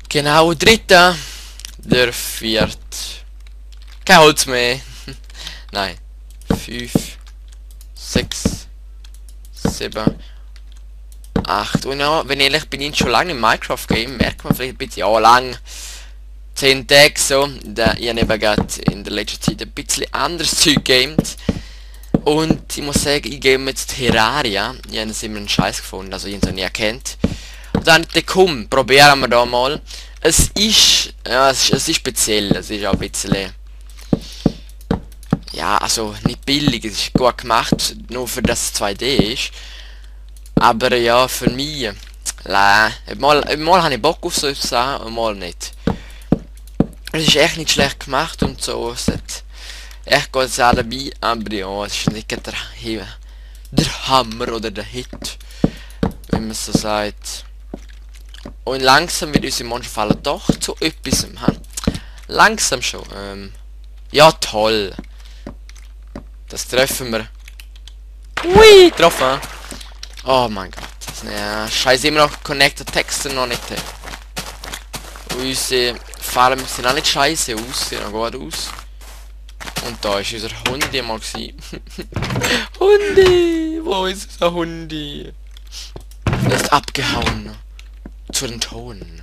Genau, dritter. Der viert. Kein Holz mehr. Nein. 5, 6, 7, 8. Und ja, wenn ich ehrlich bin, ich schon lange im Minecraft-Game, merkt man vielleicht ein bisschen, ja, lang. 10 Tage so. Ich habe eben gerade in der letzten Zeit ein bisschen anderes Zeug gamed. Und ich muss sagen, ich game jetzt Terraria. Ich habe immer einen Scheiß gefunden, also ich habe es noch nie erkannt. Und dann dachte ich, komm, probieren wir da mal. Es ist, ja, es ist speziell, es ist auch ein bisschen, ja, also nicht billig, es ist gut gemacht, nur für das es 2D ist. Aber ja, für mich, mal habe ich Bock auf so etwas und mal nicht. Es ist echt nicht schlecht gemacht und so, es hat echt gut sein dabei, aber ja, es ist nicht der Hammer oder der Hit, wie man so sagt. Und langsam wird unsere Monsterfalle doch zu etwas. Langsam schon. Ja, toll. Das treffen wir. Ui, getroffen. Oh mein Gott. Ja, scheiße, immer noch Connected Texte noch nicht. Unsere Fallen sehen auch nicht scheiße aus, sehen auch gut aus. Und da ist unser Hundi mal gewesen. Hundi! Wo ist unser Hundi? Er ist abgehauen. Zu den Tonen.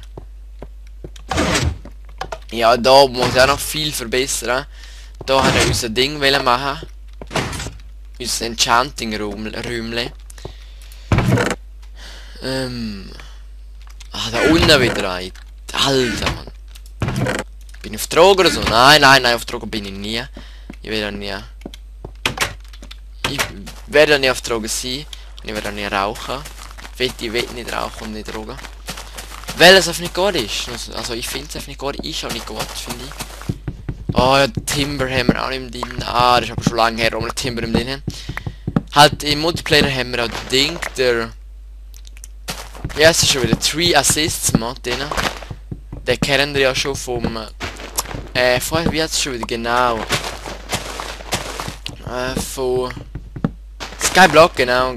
Ja, da muss er noch viel verbessern. Da hat er unser Ding machen. Unser Enchanting Räumle. Da unten wieder rein. Alter, Mann. Bin ich auf Drogen oder so? Nein, auf Drogen bin ich nie. Ich werde nie. Ich werde nie auf Drogen sein. Und ich werde nie rauchen. Ich will nicht rauchen und nicht drogen. Weil es einfach nicht gut ist. Also ich finde es einfach nicht gut. Ist auch nicht gut, finde ich. Oh ja, Timber haben wir auch nicht im drin. Ah, das ist aber schon lange her, wo wir Timber im drin haben. Halt im Multiplayer haben wir auch das Ding, der... Ja, es ist schon wieder 3 Assists Mod drin. Den kennen wir ja schon vom... vorher, wie hat es schon wieder genau? Von... Skyblock, genau.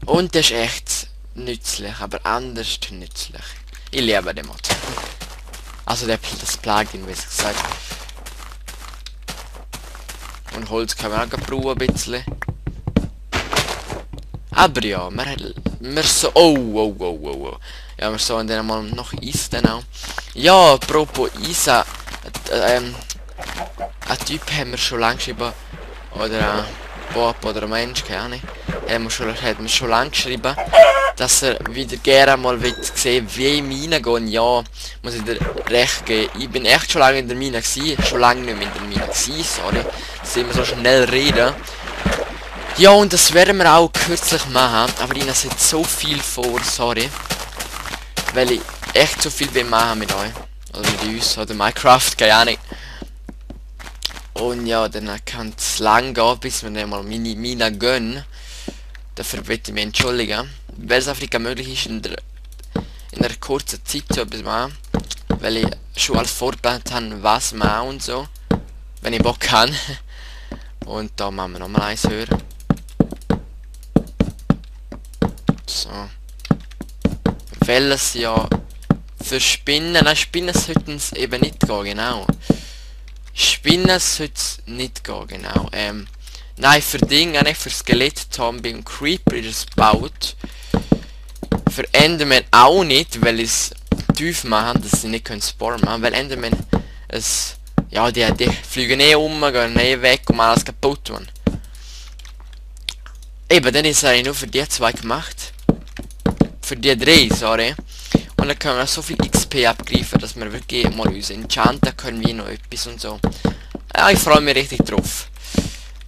Und der ist echt nützlich, aber anders nützlich. Ich liebe den Mod. Also das Plugin, wie ich gesagt. Und Holz kann man auch brauchen, ein bisschen. Aber ja, wir so... Oh. Ja, wir sollen dann mal noch Eis dann auch. Ja, apropos Eis, ein Typ haben wir schon lange geschrieben. Oder ein Bob oder ein Mensch, keine Ahnung. Hat mir schon lange geschrieben, dass er wieder gerne mal sehen, wie in Mine gehen. Ja, muss ich dir recht geben. Ich bin echt schon lange in der Mine gewesen. Schon lange nicht mehr in der Mine gewesen, sorry. Dass wir so schnell reden. Ja, und das werden wir auch kürzlich machen. Aber ich habe jetzt so viel vor, sorry. Weil ich echt so viel will machen mit euch. Oder mit uns, oder Minecraft, keine Ahnung. Und ja, dann kann es lang gehen, bis wir dann mal Mine gönnen. Dafür möchte ich mich entschuldigen. Weil es einfach möglich ist, in einer kurzen Zeit so etwas machen. Weil ich schon alles vorgeplant habe, was machen und so. Wenn ich Bock kann. Und da machen wir nochmal eins hören. So. Weil es ja für Spinnen... Nein, Spinnen sollten es eben nicht gehen, genau. Spinnen sollte es nicht gehen, genau. Nein, für Dinge, nicht für Skelett, Zombie und Creeper ist es gebaut. Für Enderman auch nicht, weil es tief machen, dass sie nicht können spawnen. Weil Enderman es... Ja, die fliegen gehen weg und alles kaputt, man. Eben, dann ist es eigentlich nur für die 2 gemacht. Für die 3, sorry. Und dann können wir so viel XP abgreifen, dass wir wirklich mal uns enchanten können wie noch etwas und so. Ja, ich freue mich richtig drauf.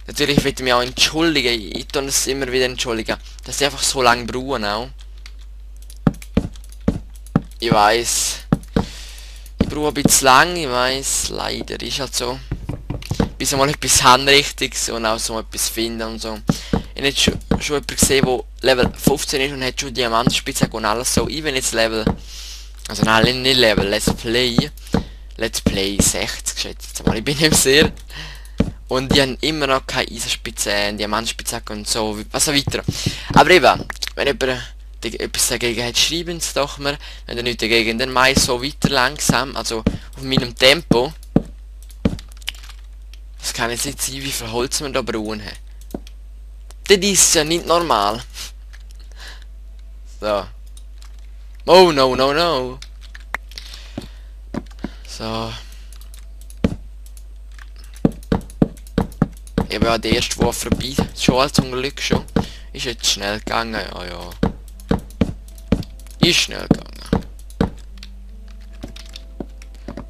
Natürlich will ich mich auch entschuldigen, ich tue das immer wieder entschuldigen, dass ich einfach so lange brauche auch. Ich weiß. Ich brauche ein bisschen lang, ich weiß, leider ist halt so. Bis mal etwas Handrichtiges und auch so etwas finden und so. Ich habe schon jemanden gesehen, der Level 15 ist und hat schon Diamantspitze und alles so. Ich bin jetzt Level... Also nein, nicht Level, Let's Play 60 geschätzt mal. Ich bin nicht sehr. Und die haben immer noch keine Eisenspitze, Diamantspitzhacke und so, was so weiter. Aber eben, wenn jemand etwas dagegen hat, schreiben sie doch mir. Wenn ihr nichts dagegen, dann mache ich so weiter langsam, also auf meinem Tempo. Das kann jetzt nicht sein, wie viel Holz wir da brauchen haben. Das ist ja nicht normal. So. Oh, no, no, no. So. Ich war der erste Wurf vorbei. Schon als zum Glück schon. Ist jetzt schnell gegangen, ja, ja. Ist schnell gegangen.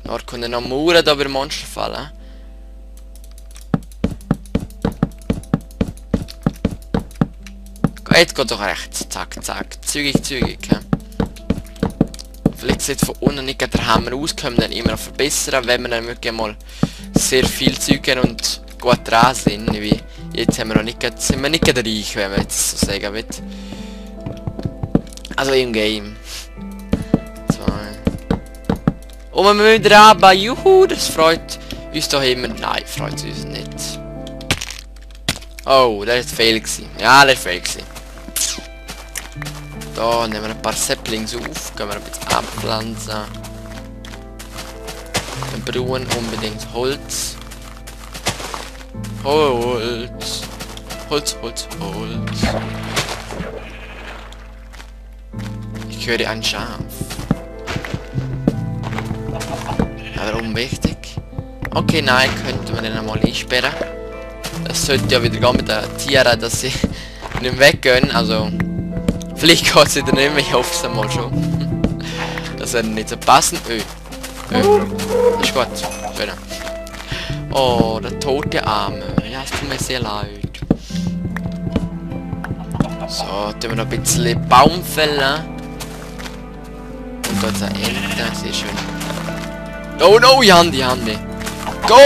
Dort können noch Mauern da über Monster fallen. Jetzt geht doch rechts. Zack, zack. Zügig, zügig. He? Vielleicht sieht von unten nicht der Hammer aus, können wir dann immer noch verbessern, wenn wir dann wirklich mal sehr viel Zeug haben und gut dran sind. Wie jetzt haben wir noch nicht, sind wir nicht reich, wenn man jetzt so sagen will. Also im Game. Und wir müssen runter, juhu, das freut uns doch immer. Nein, freut uns nicht. Oh, das war Fail gewesen. Ja, das war Fail gewesen. Da nehmen wir ein paar Saplings auf, gehen wir ein bisschen abpflanzen. Wir brauchen unbedingt Holz. Holz. Holz, Holz, Holz. Ich höre ein Schaf. Aber unwichtig. Okay, nein, könnte man den einmal einsperren. Es sollte ja wieder gehen mit den Tieren, dass sie nicht mehr weggehen. Also, vielleicht geht es wieder nicht mehr, ich hoffe es einmal schon. Das wäre nicht so passend. Das ist gut. Schön. Oh, der tote Arme. Ja, es tut mir sehr leid. So, tun wir noch ein bisschen Baum fällen. Und dort ein Ente, sehr schön. Oh no, Handi. Go!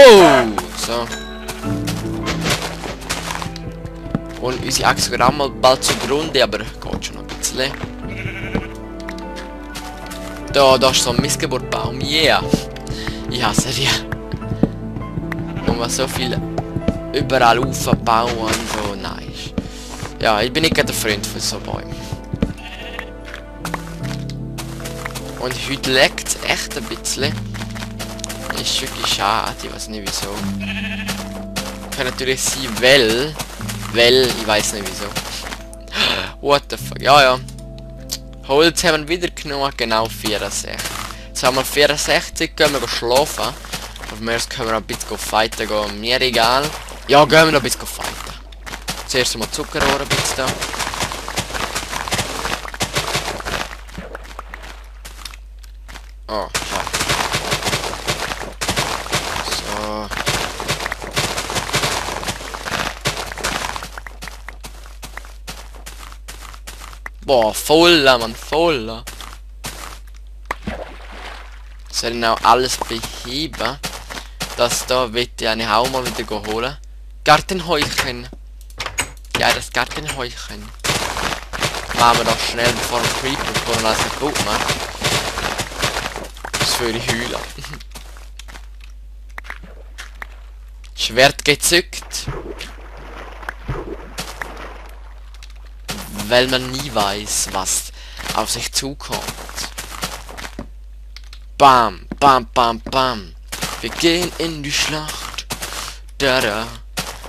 So. Und unsere Axt geht auch mal bald zugrunde, aber geht schon noch ein bisschen. Da ist so ein Missgeburtbaum, yeah! Ich hasse die. Und so viel überall aufbauen und so, nice. Ja, ich bin nicht gerade ein Freund von so Bäumen. Und heute leckt es echt ein bisschen. Ist wirklich schade, ich weiß nicht wieso. Kann natürlich sein, weil, ich weiß nicht wieso. What the fuck, ja. Holz haben wir wieder genug, genau 64. Jetzt haben wir 64, gehen wir schlafen. Auf mir können wir noch ein bisschen fighten gehen, mir egal. Ja, gehen wir noch ein bisschen fighten. Zuerst mal Zuckerrohr ein bisschen da. Oh, fuck. So. Boah, voller, Mann, voller. Soll ich auch alles beheben? Das da wird ich eine auch mal wieder holen. Gartenhäuschen. Ja, das Gartenhäuschen. Machen wir doch schnell, bevor ein Creeper kommt und alles kaputt macht. Das würde ich heulen. Schwert gezückt. Weil man nie weiß, was auf sich zukommt. Bam, bam, bam, bam. Wir gehen in die Schlacht. Da.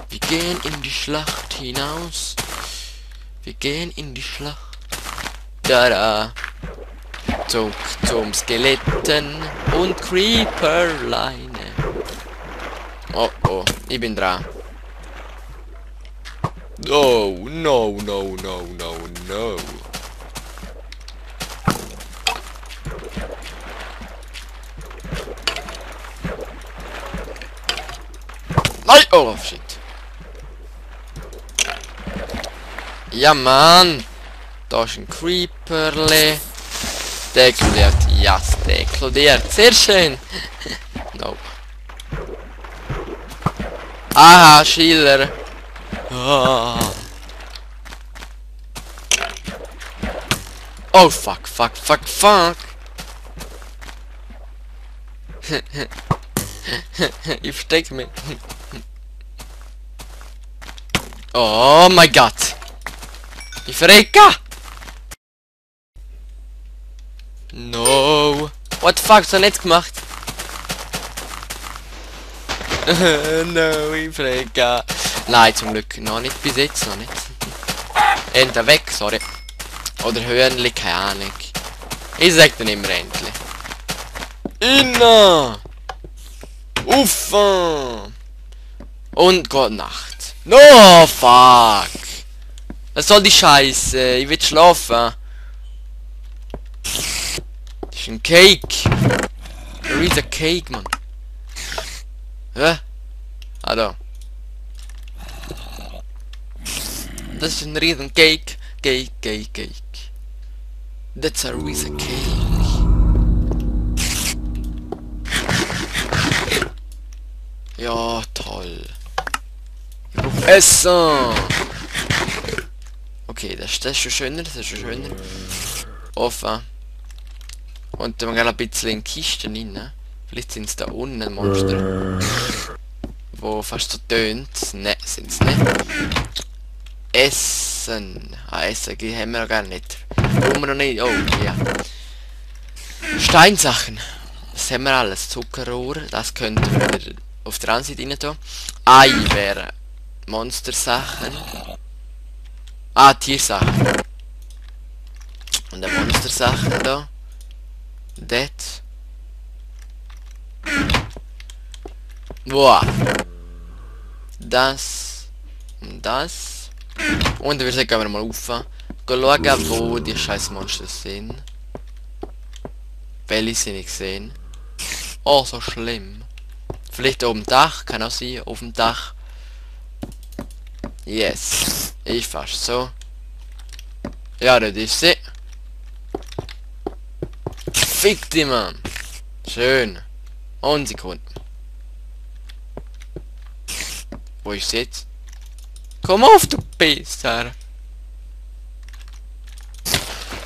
Wir gehen in die Schlacht hinaus. Wir gehen in die Schlacht. Da. Zug zum Skeletten und Creeperleine. Oh, ich bin dran. Oh, no. Nein! Oh, shit. Ja, Mann. Da ist ein Creeperle. Der explodiert. Ja, der explodiert. Sehr schön. No. Aha, Schiller. Ah. Oh, fuck. Ich versteck mich. Oh mein Gott. Ich verrecke. No. What the fuck, was hat er jetzt gemacht? No, ich verrecke. Nein, zum Glück. Noch nicht bis jetzt, noch nicht. Ende weg, sorry. Oder Hörnli, keine Ahnung. Ich sag dann immer endlich. Inna! Uffa! Und gute Nacht. No, fuck! Was soll die Scheiße? Ich will schlafen. Das ist ein Cake. Where is a cake, Mann? Hä? Ah, da. Das ist ein riesen Cake. Cake, Cake, Cake. That's a riesen Cake. Ja, toll. Ich brauche Essen. Okay, das ist schon schöner, das ist schon schöner. Offen. Und dann gehen ein bisschen in die Kisten rein. Vielleicht sind es da unten Monster. Wo fast so tönt. Ne, sind es nicht. Essen. Ah, Essen haben wir noch gar nicht. Warum wir noch nicht? Oh, ja. Steinsachen. Das haben wir alles. Zuckerrohr. Das könnten wir wieder auf der anderen Seite rein tun. Ei wäre Monstersachen. Ah, Tiersachen. Und eine Monstersachen da. Das. Wow. Das. Und das. Und wir gehen wir mal rauf. Schauen, wo die scheiß Monster sind. Welche sie nicht sehen. Oh, so schlimm. Vielleicht auf dem Dach, kann auch sein, auf dem Dach. Yes. Ich fast so. Ja, das ist sie. Fick die, Mann. Schön. Und Sekunden. Wo ist sie jetzt? Komm auf, du Pisser.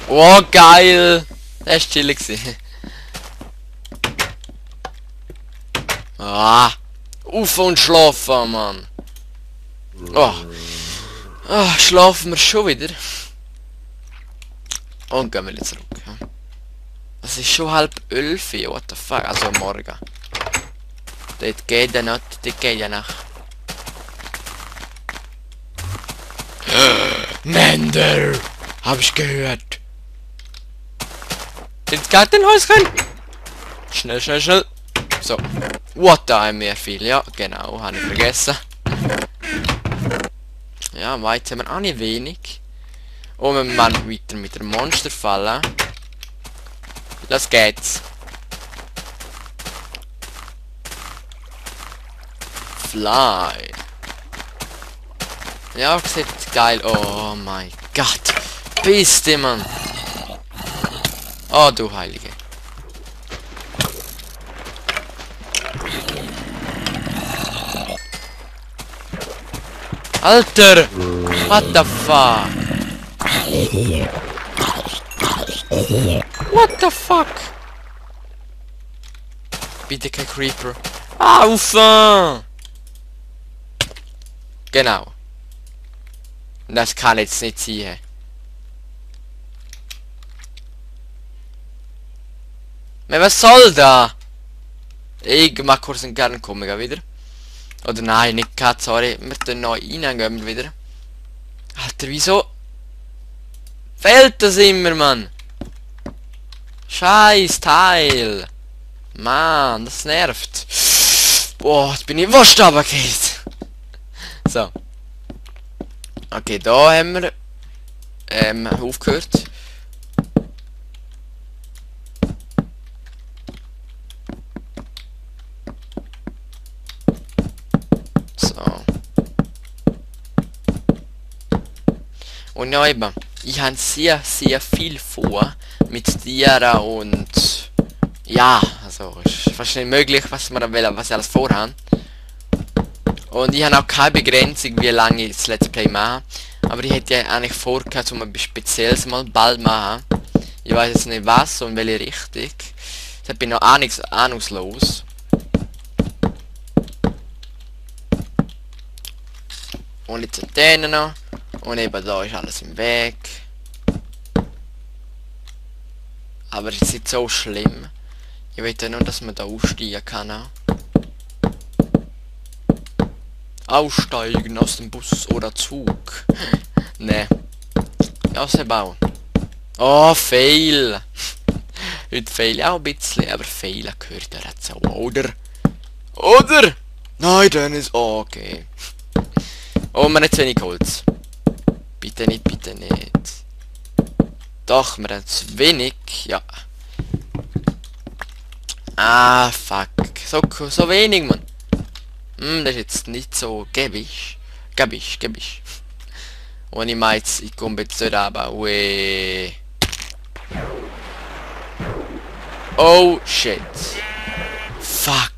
Oh, geil. Das ist chillig gewesen. Ah. Auf und schlafen, Mann. Oh. Oh, schlafen wir schon wieder. Und gehen wir jetzt zurück. Es ist schon 10:30. What the fuck? Also am Morgen. Dort geht ja nicht. Dort geht ja nach. Mender! Hab ich gehört. Ins Gartenhäuschen! Schnell, schnell, schnell. So. What, da haben wir viel. Ja, genau. Habe ich vergessen. Ja, weit haben wir auch nicht wenig. Und wir machen weiter mit der Monsterfalle. Los geht's. Fly. Ja, sieht geil. Oh mein Gott. Bist du, Mann. Oh, du Heilige. Alter! What the fuck? What the fuck? Bitte kein Creeper. Auf! Genau. Das kann jetzt nicht sein. Was soll da? Ich mach kurz einen Garten kommen wieder. Oder nein, nicht Cut, sorry. Wir tun neu rein, gehen wir wieder. Alter, wieso? Fehlt das immer, Mann? Scheiß Teil. Mann, das nervt. Boah, jetzt bin ich wurscht runtergefallen. So. Okay, da haben wir aufgehört. So. Und ja eben, ich habe sehr, sehr viel vor mit Tieren und ja, also ist fast nicht möglich, was ich alles vorhaben. Und ich habe auch keine Begrenzung, wie lange ich das Let's Play mache. Aber ich hätte ja eigentlich vorgehabt, um etwas Spezielles mal bald machen. Ich weiß jetzt nicht was und welche Richtung. Deshalb bin ich noch ahnungslos. Und jetzt den noch. Und eben da ist alles im Weg. Aber es ist nicht so schlimm. Ich will ja nur, dass man da aussteigen kann. Auch. Aussteigen aus dem Bus oder Zug. Ne. Aus dem Bau. Oh, fail. Heute fail ich auch ein bisschen, aber failen gehört ja dazu, oder? Oder? Nein, dann ist okay. Oh, man hat zu wenig Holz. Bitte nicht, bitte nicht. Doch, wir haben zu wenig, ja. Ah, fuck. So wenig, man. Das ist jetzt nicht so gäbig. Gäbig. Und ich meine jetzt, ich komme jetzt nicht runter. Ui. Oh, shit. Fuck.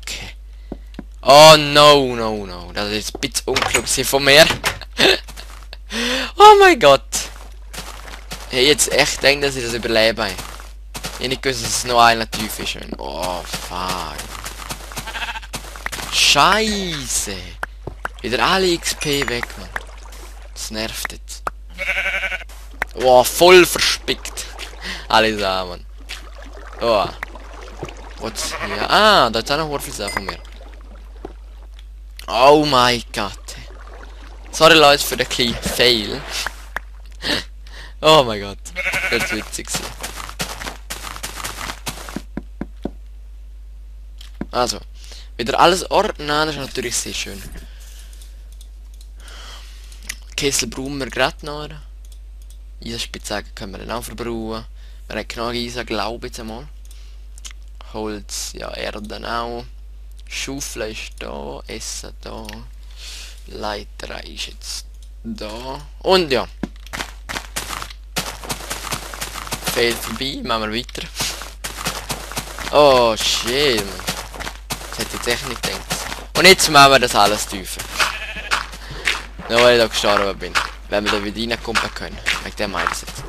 Oh, no. Das ist ein bisschen unklug von mir. Oh mein Gott. Ich hätte jetzt echt gedacht, dass ich das überlebe. Ich hätte nicht gewusst, dass es noch einer tief ist. Oh, fuck. Scheiße. Wieder alle XP weg, man. Das nervt jetzt. Oh, voll verspickt. Alles da, man. Oh. Was hier? Ah, da ist auch noch Wurfel von mir. Oh mein Gott. Sorry Leute für den kleinen Fail. Oh mein Gott. Das ist witzig. Also. Wieder alles ordnen, das ist natürlich sehr schön. Kessel brauchen wir gerade noch. Eisenspitzhacken können wir dann auch verbrauchen. Wir haben genug Eisen, glaube ich jetzt einmal. Holz, ja, Erden auch. Schaufel ist da, Essen da. Leiter ist jetzt da. Und ja. Fehlt vorbei, machen wir weiter. Oh shit, man. Das hätte ich jetzt echt nicht gedacht. Und jetzt machen wir das alles tiefer. Nur weil ich da gestorben bin. Wenn wir da wieder reinkommen können. Wegen dem meine ich jetzt.